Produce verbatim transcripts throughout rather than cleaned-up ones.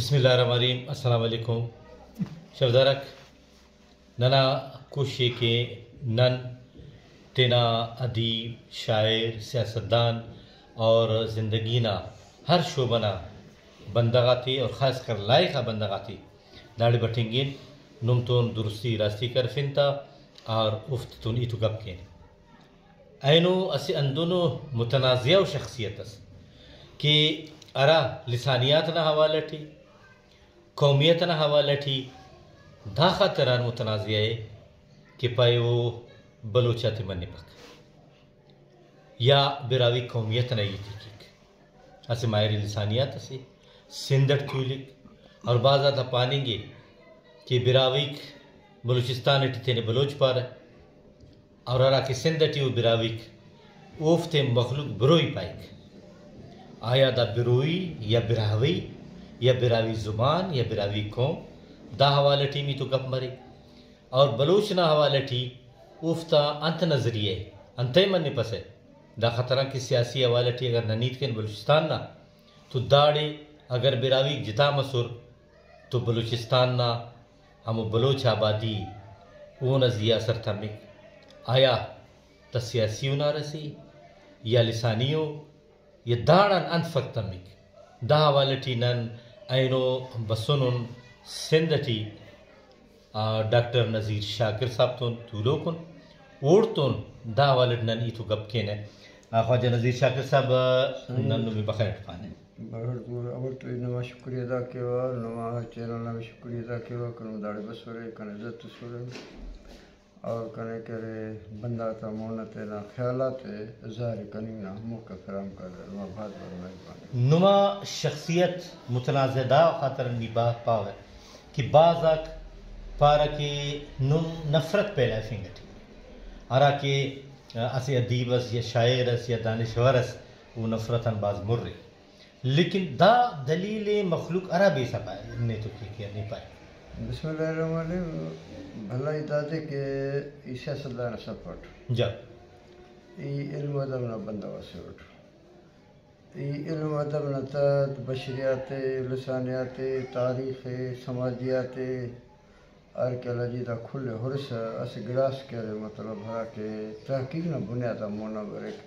بسم اللہ الرحمن الرحیم۔ السلام علیکم۔ شوندارک، ننا کوشش ءِ کہ نن تینا ادیب، شاعر، سیاستدان اور زندگی نا ہر شعبہ نا بندغ آتے اور خاص کر لائخ آ بندغ آتے داڑے بٹنگن، نم تون درستی راستی کرفن تا اور اوفتے تون ہیت و گپ کین۔ اینو اسہ ہندنو متنازعہ و شخصیت اس کہ ہرا لسانیات نا حوالہ ٹی، قومیت نا حوالہ ٹی دا خاطران متنازعہ ءِ کہ پائے او بلوچ آتے منپک یا براہوئی قومیت نا ہیت ءِ کیک۔ اسہ ماہر لسانیات اسے سندھ اٹ تولک اور بعض آتا پاننگ ءِ کہ براہوئیک بلوچستان ٹی تینے بلوچ پارہ۔ اور ہراکہ سندھ ٹی او براہوئیک، اوفتے مخلوق بروئی پائک۔ آیا دا بروئی یا براہوئی یا براہوئی زبان یا براہوئی قوم، دا حوالہ ٹی ہم ہیت و گپ مریک۔ اور بلوچ نا حوالہ ٹی اوفتا انت نظریہ ءِ، انتئے منپسہ؟ دا خاطران کہ سیاسی حوالہ ٹی اگر نن ہیت کین بلوچستان نا، تو داڑے اگر براہوئیک جتا مسر تو بلوچستان نا ہمو بلوچ آبادی اونا زیہا اثر تمک۔ آیا دا سیاسی ہنار اسے یا لسانی ءُ یا داڑان انت فرق تمک؟ دا حوالہ ٹی نن اینو بسنن سندھ ٹی، آ، ڈاکٹر نذیر شاکر صاحب تون تولوکن، اوڑتون دا حوالہ ٹی نن ہیت و گپ کینہ۔ آ، خواجہ نذیر شاکر صاحب، نن نمے بخیر اٹ پانہ۔ بروٹ گڑا اول تو نما شکریہ ادا کیوہ، نما چینل نا بھی شکریہ ادا کیوہ کہ نم داڑے بسرے، کنے عزت تسرے اور کنے کہ ارے بندغ تا مون آ تینا خیالات ءِ ظاہر کننگ نا موقع فراہم کریرہ۔ نما بھاز بھاز مہربانی۔ نما شخصیت متنازعہ دا خاطر نی با-، پاوہ کہ بعض آک پارہ کہ نم نفرت پھیلائفنگ ٹی، ہرا کہ اسہ ادیب اس یا شاعر اس یا دانشور اس او نفرت آن بھاز مر ءِ۔ لیکن دا دلیل ءِ مخلوق ہرا بیسہ پائے، نے تو کہ کہ نے پائے۔ بسم اللہ الرحمن الرحیم۔ بھلائی دادے کہ ای سیاستدان اس اف اٹ۔ جا۔ ای علم ادب نا بندغ اسے اٹ۔ ای علم ادب نا تحت بشریات ءِ، لسانیات ءِ، تاریخ ءِ، سماجیات ءِ، آرکیالوجی، دا کل ءِ ہرسہ اسہ گڑاس کہ ارے مطلب ہراکہ تحقیق نا بنیاد آ مونا بریک،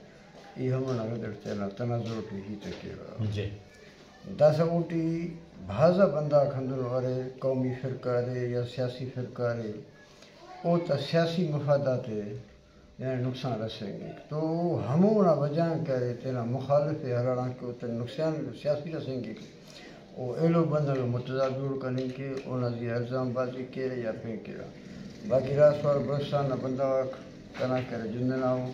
ای ہمونا رد اٹ تینا تناظر ٹی ہیت ءِ کیوہ۔ جی۔ داسہ اوٹی بھازا بندغاک ہندنو اریر، قومی فرقہ ارے یا سیاسی فرقہ ارے، او تا سیاسی مفادات ءِ تینا نقصان رسینگک۔ تو او ہمونا وجہ آن کہ ارے تینا مخالف ءِ ہراڑان کہ او تینا نقصان سیاسی رسینگک، او ایلو بندغ ءِ متضاد جوڑ کننگ کہ اونا زیہا الزام بازی کیرہ یا پین کیرہ۔ باقی راج سوار بلوچستان نا بندغ آک کنا کہ ارے جند ئنا او،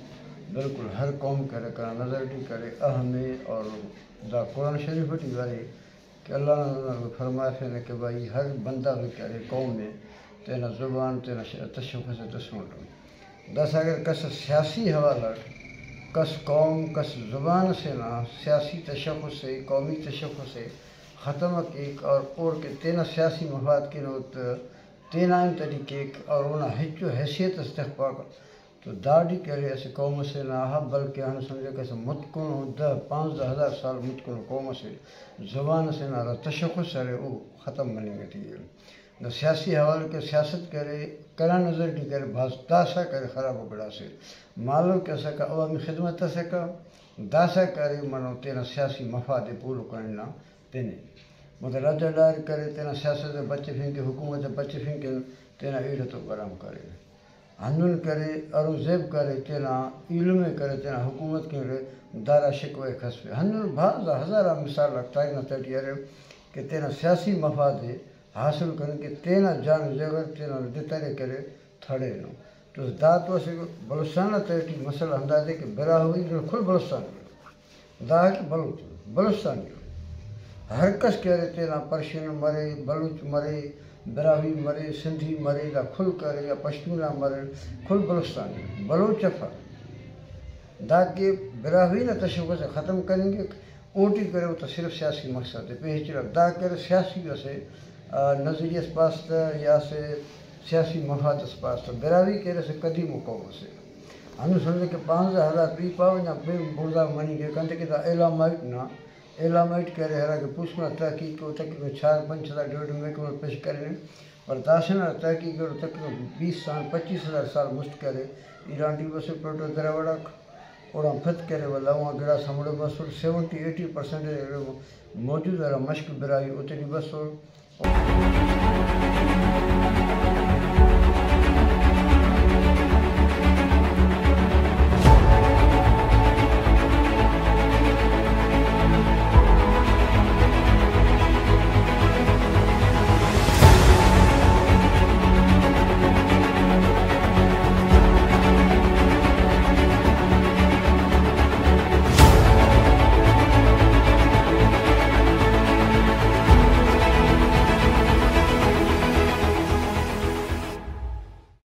بالکل ہر قوم کہ ارے کنا نظر ٹی کہ ارے اہم ءِ اور دا قرآن شریف ٹی ارے کہ اللہ نا رسول فرمائفینہ کہ بھائی ہر بندغ کہ ارے قوم ءِ تینا زبان، تینا ش-، تشخص ءِ تسونٹ۔ داسہ اگر کس سیاسی حوالہ اٹ کس قوم، کس زبان اسے نا سیاسی تشخص ءِ، قومی تشخص ءِ ختم ءِ کیک اور اوڑکہ تینا سیاسی مفاد کن او تینا انت ٹی کیک اور اونا ہچو حیثیت اس تخپاک، تو داٹی کہ ارے اسہ قوم اسے نا اہا، بلکہ ہندا سمجھہ کہ اسہ متکنو دہ پانزدہ ہزار سال متکنو قوم اسے زبان اسے نا ہرا تشخص ارے او ختم مننگ ٹی ءِ۔ دا سیاسی حوالہ کہ سیاست کہ ارے کنا نظر ٹی کہ ارے بھاز داسہ کہ ارے خراب گڑاسے۔ مالو کہ اسکہ عوامی خدمت اسکہ، داسہ کہ ارے منو تینا سیاسی مفاد ءِ پورو کننگ نا پن ءِ۔ مطلب لٹ ءِ ڈائر کرے تینا سیاست ءِ بچفنگ کہ، حکومت ءِ بچفنگ کن تینا ایڑ اتون برام کرے۔ ہندن کرے، ہرو زیب کرے تینا ایلم ءِ کرے تینا حکومت کن کرے، دارا شکوہ ءِ کھسفے۔ ہندن بھاز آ ہزار آ مثال آک تاریخ نا تہٹی ارے کہ تینا سیاسی مفاد ءِ حاصل کننگ کہ تینا جان و جگر تینا دتر ءِ کرے تھڑینو۔ تو دا تو اسہ بلوچستان نا تہٹی مسئلہ ہندادے کہ براہوئی کل بلوچستان ءِ۔ دا کہ بلوچ، بلوچستانی ءِ۔ ہر کس کہ ارے تینا پرشین مرے، بلوچ مرے، براہوئی مرے، سندھی مرے، دا کل کہ ارے یا پشتون آ مرے، کل بلوچستانی ءِ۔ بلوچ افک۔ دا کہ براہوئی نا تشخص ءِ ختم کننگک، اوٹی کرے او تا صرف سیاسی مقصد ءِ پیش چلک۔ دا کہ ارے سیاسی اسہ، آ، نظریہ اس پاس تہ یا اسہ سیاسی مفاد اس پاس تہ۔ براہوئی کہ ارے اسہ قدیم ءُ قوم اسے۔ ہندن سمجھہ کہ پانزدہ ہزار، تو ای پاوہ نا پین بڑزا مننگ کیک، انتئے کہ دا علامہ نا ایلامائٹ کہ ارے، ہراکہ پوسکن آ تحقیق ءِ، او تقریباً چھار پنچ ہزار ڈیوڈ میکون پیش کرینے، پر داسہ نا تحقیق ءِ تقریباً بیست آن پچیس ہزار سال مست کہ ارے، ایران ٹی بسر، پلیٹو دراوڑ آک اوڑان پد کہ ارے، ولدا اوہان گڑاس ہموڑے بسر، سیونٹی ایٹی پرسینٹ موجود ہرا مشک براہوئی اوتیٹی بسر۔